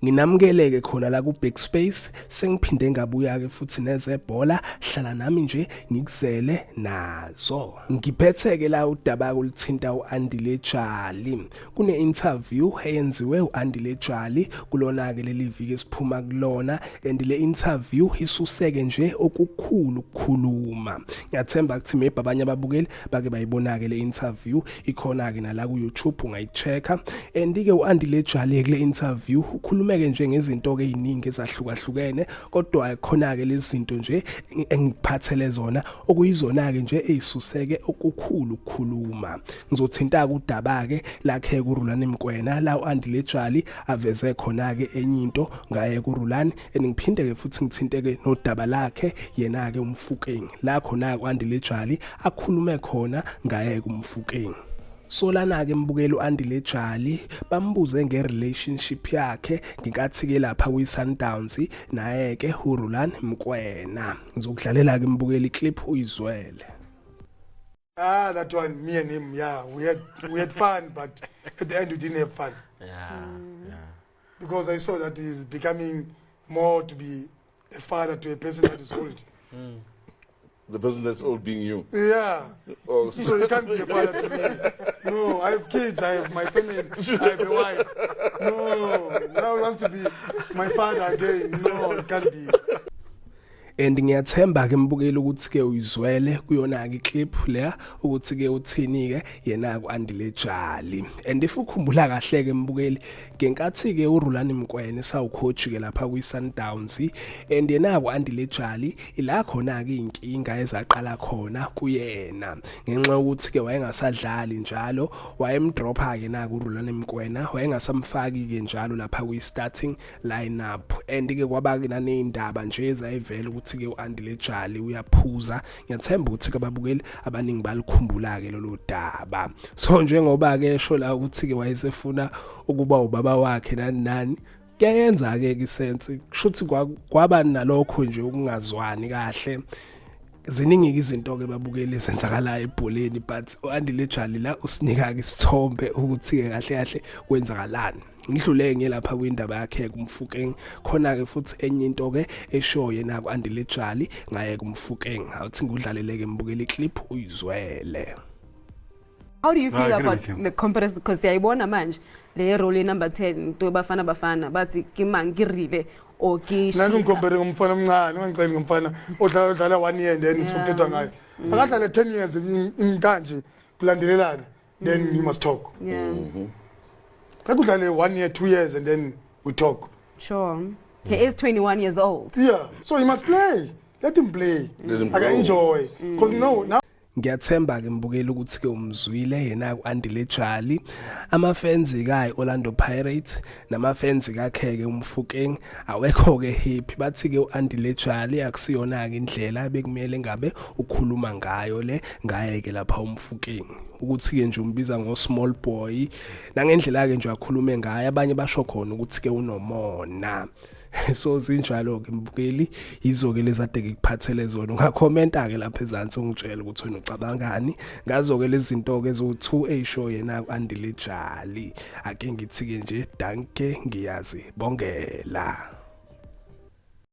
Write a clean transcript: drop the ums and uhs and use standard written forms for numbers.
Nginamukele-ke khona la ku-Big Space, sengiphinde ngabuya-ke futhi nezebhola, hlala nami nje ngikuzele nazo. Ngiphethe-ke la udaba oluthinta u-Andile Jali. Kune-interview eyenziwe u-Andile Jali kulona-ke leli viki esiphuma kulona and le interview isuseke nje okukhulu ukukhuluma. Ngiyathemba ukuthi maybe abanye ababukeli bake bayibona-ke le interview ikhona-ke nala ku-YouTube ungayi-check-a. And-ke u-Andile Jali kule interview ukhulumeke nje ngezinto-ke ey'ningi ezahlukahlukene kodwa khona-ke lezi zinto nje engikuphathele zona okuyizona-ke nje ey'suseke okukhulu ukukhuluma. Ngizothinta-ke udaba-ke lakhe kuRulani Mkwena la u-Andile Jali aveze khona-ke enye into ngaye kuRulani and ngiphinde-ke futhi ngithinte-ke nodaba lakhe yena-ke uMfukeng la khona-ke u-Andile Jali akhulume khona ngaye kuMfukeng. So lana-ke mbukeli u-Andile Jali bambuze nge-relationship yakhe ngenkathi-ke lapha kwi-Sundowns naye-ke uRulani Mkwena. Ngizokudlalela-ke mbukeli clip uyizwele. Ah, that one, me and him, yeah, we had fun, but at the end we didn't have fun because I saw that he's becoming more to be a father to a person that is old. The person that's old being you. Yeah. Oh, So you can't be a father to me. No, I have kids, I have my family, I have a wife. No, now he wants to be my father again. No, it can't be. And ngiyathemba ke mbukeli ukuthi ke uyizwele kuyona ke clip leya ukuthi ke uthini ke yena ku Andile Jali. And if ukhumbula kahle ke mbukeli, ngenkathi ke uRulani Mkwene sawucoach ke lapha kwi Sundowns and yena ku Andile Jali, ila khona ke inkinga ezaqala khona kuyena ngenxa yokuthi ke wayengasadlali njalo, wayemdropha ke na kuRulani Mkwena, wayengasamfaki ke njalo lapha kwi starting lineup. And ke kwaba ke naneyindaba nje ezayivela ukuthi ke uAndile Jali uyaphuza. Ngiyathemba ukuthi ke ababukeli abaningi balikhumbula ke lolu daba. So njengoba ke esho la ukuthi ke wayesefuna ukuba ubaba wakhe nani nani, kuyayenza ke isense kushuthi kwaba nalokho nje ukungazwani kahle. Ziningi izinto ke babukeli ezenzakalayo ebholeni, but uAndile Jali la usinika ke isithombe ukuthi ke kahle kahle kwenzakalani. Ngidlule ngelapha kwindaba yakhe kuMfukeng, khona ke futhi enye into ke esho yena kuAndile Jali ngaye kuMfukeng. Awuthi ngudlaleleke mbukeli clip uyizwele. How do you No, I feel agree about with you. the comparison? Because siyayibona manje le role number 10 to Bafana Bafana, bathi ke mang, ke rile or ke Nani Shika. ungicompare ngomfana omncane, ungangiceli ngomfana odlala one year and then sokuthethwa ngaye. Akadlale 10 years inkanje kulandelelana, then you must talk. Kakudlale one year, 2 years and then we talk. Sure. He is 21 years old. Yeah, so he must play. Let him play. Let him Aka grow. enjoy. Because no, now Ngiyathemba ke mbukeli ukuthi ke umzwile yena uAndile Jali. Ama fans kayi Orlando Pirates nama fans kakhe ke uMfukeng awekho ke happy, bathi ke uAndile Jali akusiyona ke indlela bekumele ngabe ukhuluma ngayo le ngaye ke lapha uMfukeng, ukuthi ke nje umbiza ngo small boy nangendlela ke nje akhulume ngayo. Abanye basho khona ukuthi ke unomona. So zinjalo ke mbukeli, yizo ke lezade ngikuphathele zona. Ungakhomenta ke lapha ezansi ungitshele ukuthi wena ucabangani ngazo ke lezi zinto ke zo2 esho yena uAndile Jali. Ake ngithi ke nje dankie, ngiyazi bongela.